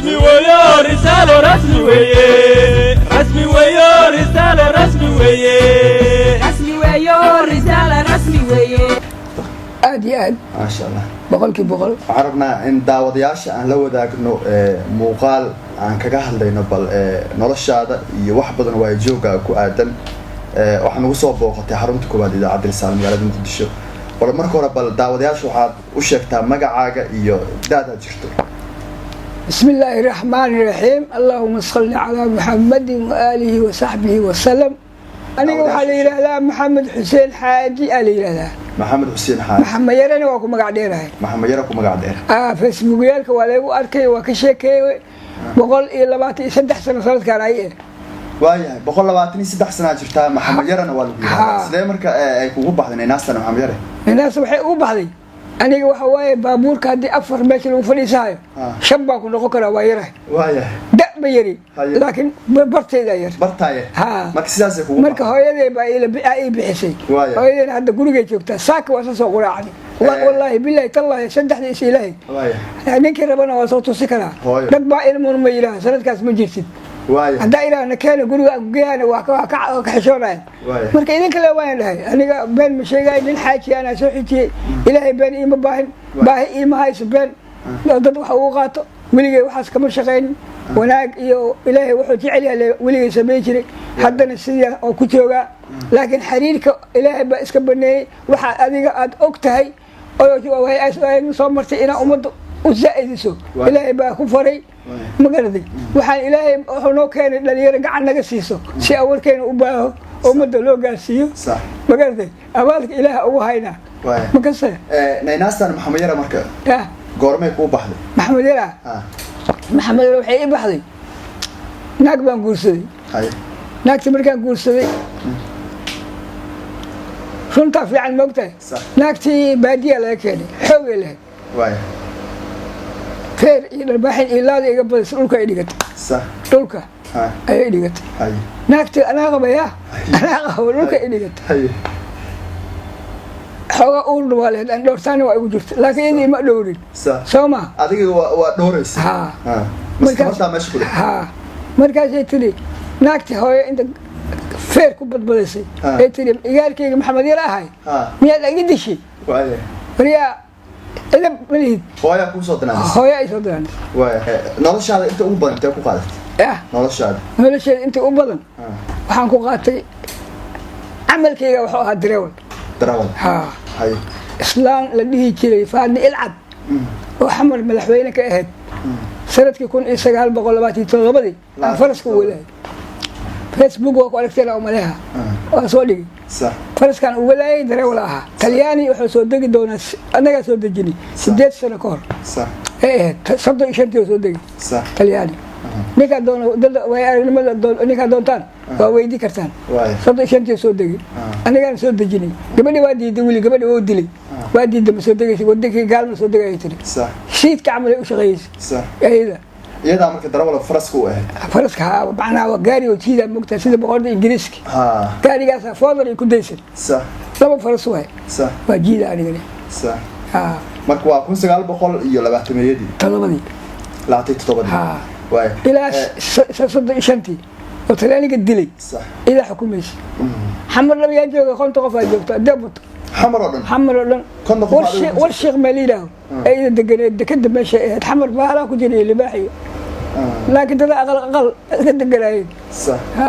Rasmi weeyo, Risaalo, rasmi weeye, rasmi weeyo, Risaalo, rasmi weeye. Rasmi weeyo, Risaala, rasmi weeye. Aad iyo aad. Maasha Allah. 100%. Waxaan rabnaa in daawadayaasha aan la wadaagno muuqaal aan kaga hadlayno bal noloshaada iyo wax badan waayo jooga ku aadan. Waxaan ugu soo booqatay xarunta koowaad idaacadda Risaalo, magaalada Muqdisho. Bal marka hore, bal daawadayaasha waxaad u sheegtaa magacaaga iyo da'daad jirto. بسم الله الرحمن الرحيم، اللهم صل على محمد وآله وصحبه وسلم. Aniga waxaa la yidhaahdaa Maxamed Xuseen Xaaji aa la yidhaahdaa. Maxamed Xuseen Xaaji. Maxamed Yarena waa ku magac dheerahay. Maxamed Yara ku magac dheer. Facebookyaalka waa laygu arkay, waa ka sheekeeyey. 123 sano sanadkaan ay eh. Waayahay, 123 sanaa jirtaa, Maxamed Yarana waa lagu yidhahdaa. Sidee marka ay kugu baxday nainaastan Maxamed Yare? Inaas waxay ugu baxday, aniga waxa waaye, baabuurka haddii afar meesha lagu fadhiisahayo, shan baan ku noqon karaa, waa yarahay. Da ma yari. Laakiin bartaydaa yar. Bartaaye. Ha. Marka sidaasay kugu Marka baxday. Hooyaday baa ii bixisay. Hooyadayna hadda gurigay joogtaa, saaka waa soo quraacday. Wallaahi, bilahi, tallaahi, saddexda is Ilaahay. Ninkii rabana waa soo tusi karaa. Hooyo. Dad baa ilmuun ma yidhaah, sanadkaas ma jirtid. Haddaa idhaahna keena guriga aan kugeeyana, waa ka xishoonaya. Marka idinka le waan dhahay, aniga been ma sheegayo, nin xaaji anaa soo xijiyey. Ilaahay been iima baahin, baahi iima hayso been dad wax ugu qaato. Weligay waxaas kama shaqaynin. Wanaag iyo Ilaahay wuxuu jecel yahay weligay samey jiray, haddana sidaa oo ku joogaa. Laakiin xiriirka Ilaahay baa iska baneeyey. Waxaa adiga aad og tahay oo soo martay inaa ummadda u zaa'idiso, Ilaahay baa ku faray. Ma garaday? Waxaan Ilaahay wuxuu noo keenay dhalinyaro gacan naga siiso si awarkeena u baaho, ummadda loo gaarsiiyo. Ma garatay? Abaalka Ilaaha ugu haynaa. Ma kasta. Naynaastan Maxamed Yara marka yah goormay kuu baxday? Maxamed Yara. Maxamed Yara waxay ii baxday, naag baan guursaday. Naagta markaan guursaday, runtaa fiican, moogtahay? Naagtii baadiyaa laga keenay, xoogay lahayd. Feer iyo dharbaaxin iyo laada iga badaysa, dhulka ay dhigatay. Dhulka ayay dhigatay. Naagtii anaa qabaya, anaa qabo, dhulka ay dhigatay. Xoogaa uurna waa lahayd, aan dhowrtaana waa igu jirta, laakiin iyadii ima dhowrin. Soo ma? Adiga waa dhowraysa. Ha. Maskaxdaa meesha ku dhig. Ha, markaasay tiri naagtii hooyo inta feer ku badbadaysay, ay tiri, "Igaarkayga Maxamed Yar ahay, miyaad iga dishay?" Waryaa, edab ma lihid. Hooyaa kuu soo danaanaysa. Hooyo ay soo diraan. Waaya, noloshaada inta ugu badan intee ku qaadatay? Yah? Noloshaada. Nolosheeda inta u badan waxaan ku qaatay camalkayga wuxuu ahaa dareewal. Darawal. Ha. Islaan la dhihi jiray Faadni Ilcad oo Xamar madaxweyne ka ahayd sanadkii 1927-dii aan faraska u walaayay. Facebook waa ku aragteen umaleha, waa soo dhigay. Faraskaan u walaayay, dareewal ahaa. Talyaani wuxuu soo degi doonaa, annagaa soo dejinay 8 sano ka hor ay ahayd, 35-tii oo soo degi. Talyaani ninkaa doono dad way aragnimada ninkaa doontaan waa weydii kartaan. 35-tii soo degay, anigaan soo dejinay. Gabadhi waa diiday weli, gabadhi waa dilay, waa diiday, ma soo degaysa, wadankii gaalma soo degaya tiri. Shiidka camal ay u shaqeeyeysa ayada. Iyadaa marka darawal faraska u ahayd. Faraska, haa, macnaha waa gaari oo jiidaa, mogtahay, sida boqorda Ingiriiska. Gaarigaasaa foodar ay ku daysan. Laba faras waay. Waa jiida anigani. Ha. Marka waa 1920-meeyadii. Todobadii. 27-dii. Ha. Ilaa 35-tii oo Talyaaniga dilay. Idaa xukumaysa Xamar laba yaa jooga, 50 qof aa joogto adeebuto. Xamar oo dhan. Xamar oo dhan. 50 qof adigu ku War Sheekh meel yidhaaho ayda deganeed, dekada meesha ahayd Xamar bahalaa ku jiray libaax iyo, laakiin dada aqal aqal iska deganaayeen. Ha.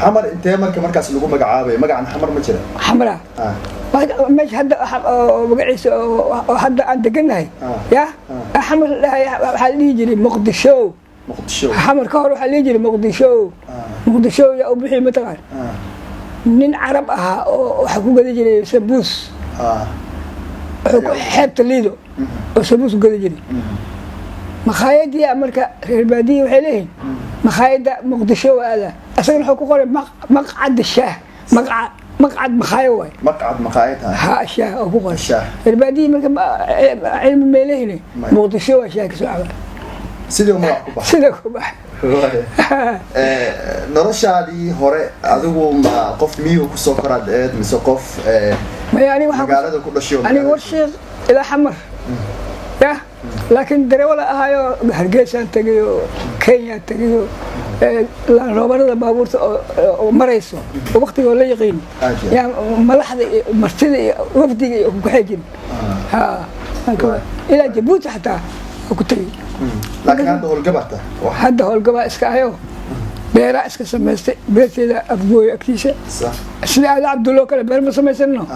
Xamar intee marka markaas lagu magacaabay magacan Xamar ma jira? Xamara meesha hadda oo magaciisa oo hadda aan degannahay ya Xamar la dhahay, waxaa la dhihi jiray Muqdisho. Muqdisho. Xamar ka hor waxaa la dhihi jiray Muqdisho. Muqdisho yaa u bixi, mataqaan? Nin Carab ahaa oo waxa ku gadi jiray sambuus. Wuxuu ku xeebta Liido oo sambuus ku gadi jiray makhaayadii. Marka reer baadiyi waxay leeyihiin makhaayadda Muqdisho waa aadaa. Asagana wuxuu ku qoray maqcad shaah, maqca maqcad makhaayo waay. Maqcad maqaayad ha. Ha, shaah oo ku qoray. Shaah. Reer baadiyi marka cilmi may leeyihin. May. Muqdisho waa shaah kasoo caba. Sidii magac ku baxay. Sida ku baxay. Waaya. Noloshaadii hore adigu ma qof miyuhu kusoo koraad eed mise qof Maya, aniga waxaan magaalada ku dhashay oo aniga magaalada Warshiiq ilaa Xamar ya. Laakiin dareewala ahaayo, Hargeysaan tegayo, Kenya tegayo, roobarada baabuurta oo marayso oo waqtigoo la yaqiin Aad iyo aad. Yaa malaxda iyo martida iyo wafdiga iyo ku kaxay jirin. Ha, ilaa Jabuuti xataa waa ku tegey. Laakiin hadda howlgabaata wax? Hadda howlgabaa iska ahayo, beeraa iska samaystay, beerteeda Afgooyo agtiisa. Sida Aada Cabdullo kale beer ma samaysano.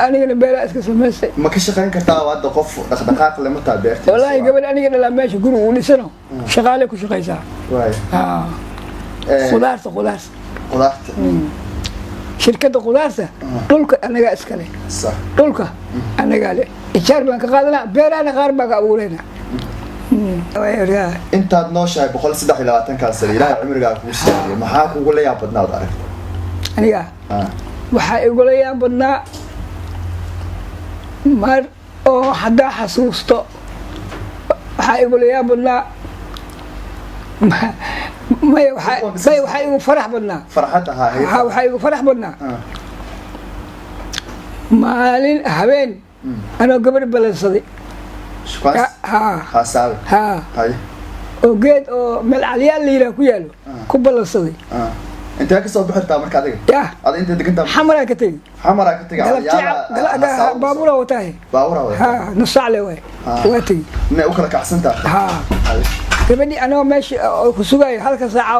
Anigana beeraa iska samaystay. Ma ka shaqayn kartaa oo hadda qof dhaqdhaqaaq lema taa beertiisa? Wallaahi, gabadh aniga dhalaa meesha guri uu dhisano, shaqaale ku shaqaysaa. Khudaarta, khudaarta. Qudaarta. Shirkadda khudaarta, dhulka anagaa iskale. Dhulka anagaa le, ijaar baan ka qaadanaa, beerahana qaar baan ka abuurayna. Intaad nooshahay 123-kaa sano, Ilaahay cimrigaa kugu siiyay, maxaa kugu la yaab badnaa ood aragtay? Aniga waxaa igula yaab badnaa mar oo haddaa xasuusto, waxaa igula yaab badnaa, maya, maya, waxaa igu farax badnaa. Farxad ahaa. Waxaa igu farax badnaa maalin habeen anoo gabadh balansaday. Ha. Haasaawe? Ha. Hay. Oo geed oo meel Calyaal la yidhaha ku yaalo ku ballansaday. Intee kasoo bixirtaa marka adiga? Yah. Ada intee degantaa? Xamaraa ka tegey. Xamaraa ka tegay? Galabtii baabuuraa wataahe. Baaburaa wada? Ha, nus saac le waay. Waa tegey. Inay u kala kacsantaa. Ha. Gabadhii anagoo meesha oo ku sugaayo halka saaca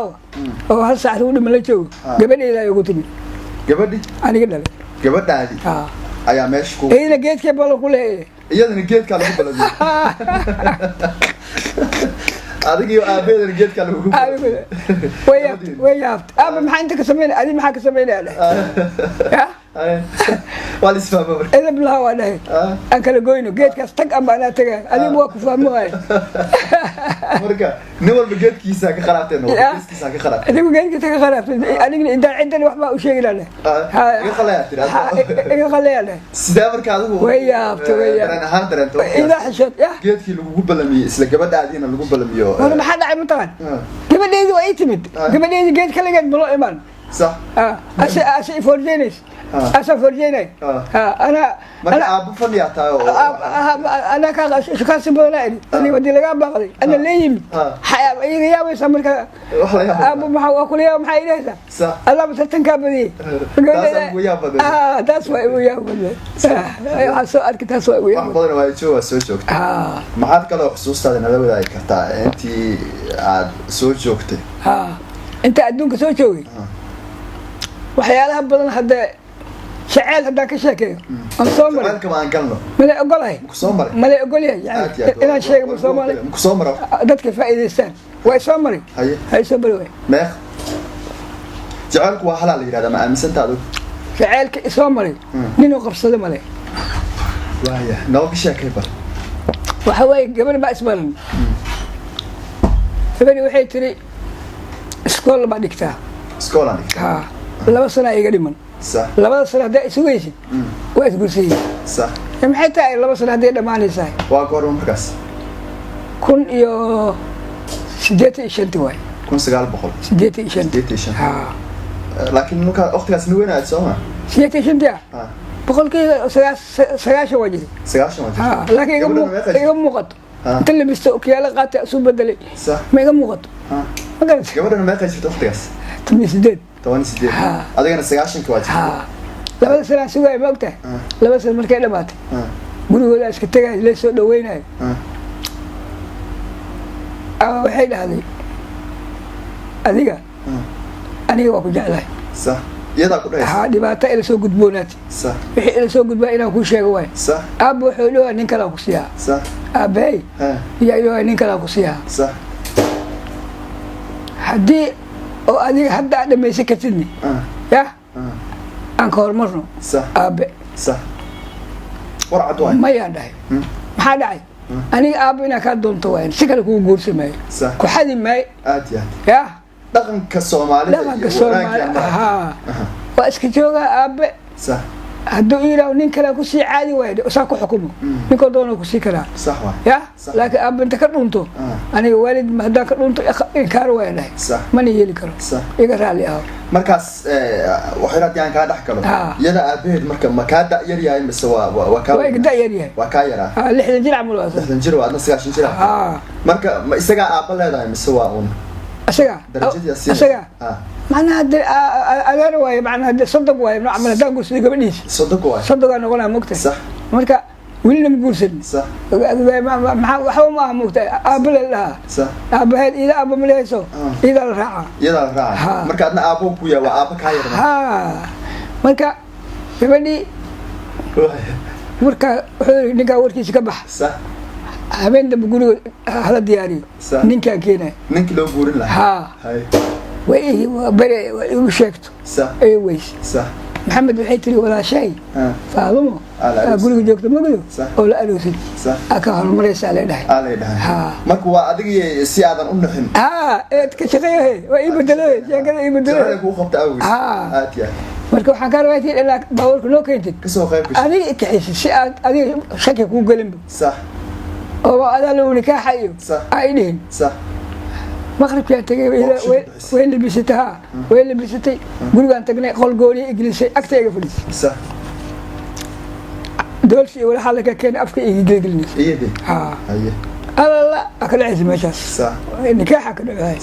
oo hal saac lagu dhima la joogo, gabadheyda ay ugu timi. Gabadhi? Aniga dhalay. Gabadhaadi? Ha. Ayaa meesha ku Iyadana geedkee ballan ku leeyahay. Iyadana geedkaa lagu balamiyey, adigiyo aabaheedana geedkaa lagugu Way yaabtay, way yaabtay. "Aaba, maxaa inta ka sameynaya? Adi maxaa ka sameynaya?" Dhahay. Ya. Waa la isfahma marka. Edab lahaa waa dhahay. Aan kala goyno geedkaas, tag amba anaa tagay, adigu waa ku fahmi waaye. Marka nin walba geedkiisa ka qaraabteen oo geeskiisa ka qaraabteen. Adigu geedkiisa ka qaraabtay, anigna intaan ciddan waxbaa u sheegi lahaa. Iga qalayaa tiri. Iga qalayaa dhahay. Sidee marka adigu Way yaabtay, way yaabtay. Dareen ahaan dareentay waqtigaas? Idaa xishood ya. Geedkii lagugu balamiyey, isla gabadhaadiina lagu balamiyo. Hore maxaa dhacay mataqaan? Gabadheydii waa ii timid. Gabadheydii geed kaligeed malo imaan. Ase ase i forjeynaysa. Asa forjeynay. Ana Marka ana aabbo fadhiyaa tahay oo anaa kaa shukaansi badanaa idhi aniga hadii lagaa baaqday ana lee yimid, iga yaabaysaa marka. Wax la yaabo. Aabbo, maxaa waa kula yaaba, maxaa idhahaysaa? Allaaba tartankaa badiyey. Taasaa ugu yaab badan. Taas waa igu yaab badan, waxaa soo arkay, taas waa igu Wax yaab. badan waa joog, waa soo joogtay. Maxaad kaloo xusuustaada nala wadaagi kartaa intii aad soo joogtay? Ha, inta adduunka soo joogay waxyaalaha badan, hadda jaceyl haddaan ka sheekeeyo aan soo maray. Jaceylka ma aan galno? Malay ogolahay. Maku soo maray? Malay ogolyahay. Aad iyo aad. Inaan sheego ma soo maray. Maku soo mara? Dadka faa'iidaystaan waa soo maray. Haye. Hay, soo mari waay. Meeq jaceylku waa halaa la yidhahdaa, ma aaminsanta adigu? Jaceylka isoo maray ninuu qabsado male. Waaya, nooga sheekay bal. Waxa waaye, gabadh baa isbaran. Gabadhi waxay tiri, iskool baa dhigtaa. Iskoolaan dhigta. Ha, 2 sana iga dhiman. 2da sano haddaa isugaysid, waa isgursayey. Maxay tahay 2 sano hadday dhammaanaysaa? Waa goorma markaas? 1085-tii waay. 1900 85. 85. Ha. Laakiin markaa waqtigaas nin weyn aad soo ma 85-tii ah. 90% waa jiray. 90 waa Ha. jirta. Laakiin Gabadhana meeqa iga muuqato. Inta labisto, okiyaalo qaatay, isu bedelay. Ma iga muuqato. Ma garatay? Gabadhana meeqa jirta waqtigaas? 18. 18. Ha. Adigana 90-ka waa jirta. Ha, 2da sanaan sugaaya, ma ogtahay? 2 sano markay dhamaatay, gurigooda iska tagay, la soo dhaweynayo. Ama waxay dhahday, "Adiga, aniga waa ku jeclahay." Iyadaa ku dhahaysa? Ha, dhibaato ila soo gudboonaatay. Wixii ila soo gudbaa inaan kuu sheego waay. Aabba wuxuu dhahaa, nin kalaan ku siiyaa. Aabbahay yaa idhahaa, nin kalaan ku siiyaa. Haddii oo adiga hadda aad dhamaysan kartidni, yah, aan ka horumarno, aabe. War cad waay. Mayaan dhahay. Maxaa dhacay? Aniga aabba inaan kaa doonto waayan, si kale kugu guursa maayo, ku xadi maayo. Aad iyo aad. Yah. Dhaqanka Soomaalida Dhaqanka iyo Soomaali wanaagga. Haa, waa iska joogaa aabe. Hadduu yidhaaho nin kale kusii caadi waayo, saa ku xukumo, ninkoo doona kusii karaa. Sax waay. Ya. Sax. Laakiin aabba inta ka dhunto, aniga waalid haddaan ka dhunto inkaar waaya dhahay. Mana yeeli karo. Iga raalli aho. Markaas waxyar haddii aan kaa dhex galo, iyada aabaheed marka ma kaa da' yar yahay mise waa kaa Waa iga da' yar yahay. Waa kaa yaraa. 60 jir camal waa. 60 jir waa, adna 90 jir ah. Marka ma isagaa aabba leedahay mise waa un Isaga. darajadii asiinaysa? Isaga macnaha de adeer waaye, macnaha de sodog waaye nooc camal haddaan guursado gabadhiisa. Sodog waay. Sodogaa noqonaya, mogtahay. Marka welina ma guursan. Maxaa waxba ma aha, mogtahay, aabba la dhahaa. Aabbaheed iida aabba ma lehayso. Iidaa la raacaa. Iyadaa la raaca. Marka adna aabbo ku yahay, waa aabba kaa yar marka. Ha, marka gabadhii marka wuxuu yidhi ninkaa warkiisa ka bax. Habeen dambe guriga hala diyaariyo. Ninkaan keenaya. Ninkii loo guurin lahaa. Ha. Hay. Way bere way igu sheegto. Ay weyse. Maxamed waxay tiri walaashay Faadumo Aa, la aa aroosay. guriga joogto magdo oo la aroosay aa ka horumaraysaa la dhahay. Aa lay dhahay. Marka waa adigii si aadan u naxin. Ha, eed ka shaqeeyahe waa ii bedelo, sheekada ii bedelo. Jacayl kuu qabta awgeed. Aad yahay. Marka waxaan kaa rabaa tii inaad baabuurka noo keentid. Kasoo qayb gashay. Adiga i kaxaysid si aad adiga shaki kuu gelinba oo adaa lagu nikaaxa iyo aa i dhihin. Maqribkaan tagay. Waa shil bixisay. Way labisatay, ha, way labisatay. Gurigaan tagnay, qol gooniya igelisay, agta iga fadhiisay. Doolsi iyo walaxa laga keenay afka iga gelgelinaysa. Iyadii. Ha. Haye. Alala aa ka dhacaysa meeshaas. Nikaaxa ka dhacay.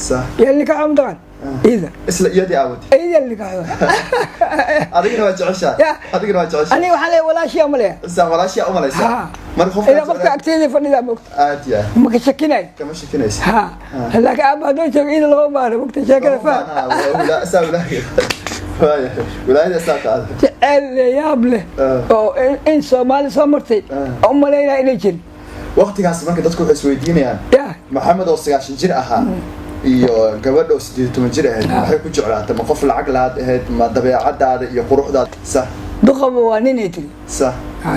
Yaa nikaaxa mataqaan ida. Isla iyadii aawadi. Ida nikaaxa. Adigana waa jeceshaa. Ya. Adigana waa jeceshaa. Aniga waxaa leeyahay walaashiyaa ma leeyahay. Walaashiyaa umalaysaa. Marka qofka Ila qofka agteeda fadhidaa, mogta. Aad yahay. Ma ka shakinay. Kama shakinaysa. Ha, laakiin aabba hadduu joogo ida lama baahno, mogta, sheekada faa. Wilaayada saa qaada. Jecel yaab leh oo in Soomaali soo martay oo u malaynaya inay jirin. Waqtigaas marka dadku waxay isweydiinayaan, Maxamed oo 90 jir ahaa iyo gabadha oo 18 jir ahayd maxay ku jeclaatay? Ma qof lacag lahaad ahayd, ma dabeecadaada iyo quruxdaada? Sax. Duqabo waa ninay tiri.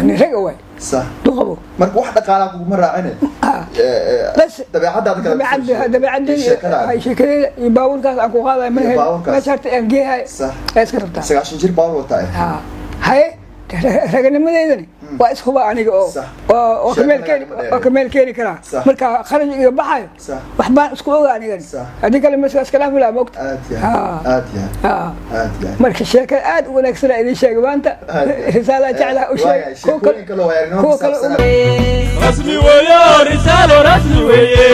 Nin raga waay. Duqabo. Marka wax dhaqaalaa kuguma raacine. Bas. Dabeecadaada kale. Dabeecadda sheekadaada. Sheekadeeda iyo baabuurkaas aan ku qaadayo ma Iyo lahayn. baabuurkaas. Meesha harta aan geehay ee iska rabtaa. 90 jir baawur wataa. Ha, haye, raganimadeydani waa ishuba aniga oo oo ka meel keeni Sheekada lagama oo ka meel keeni karaa. Marka kharash iga baxayo, wax baan isku oga anigani. Haddii kale meesha iska dhaafi lahaa, mogta. Aad yahay. Aad yahay. Aad yahay. Marka sheeka aad u wanaagsan aa idiin sheegay maanta. Aad yahay. Risaalaa jeclaha u sheeg. Waayahay, sheekooyin kale oo aragnimo Kuwa ku kale saabsan. Rasmi weeyo, risaalo rasmi weeye.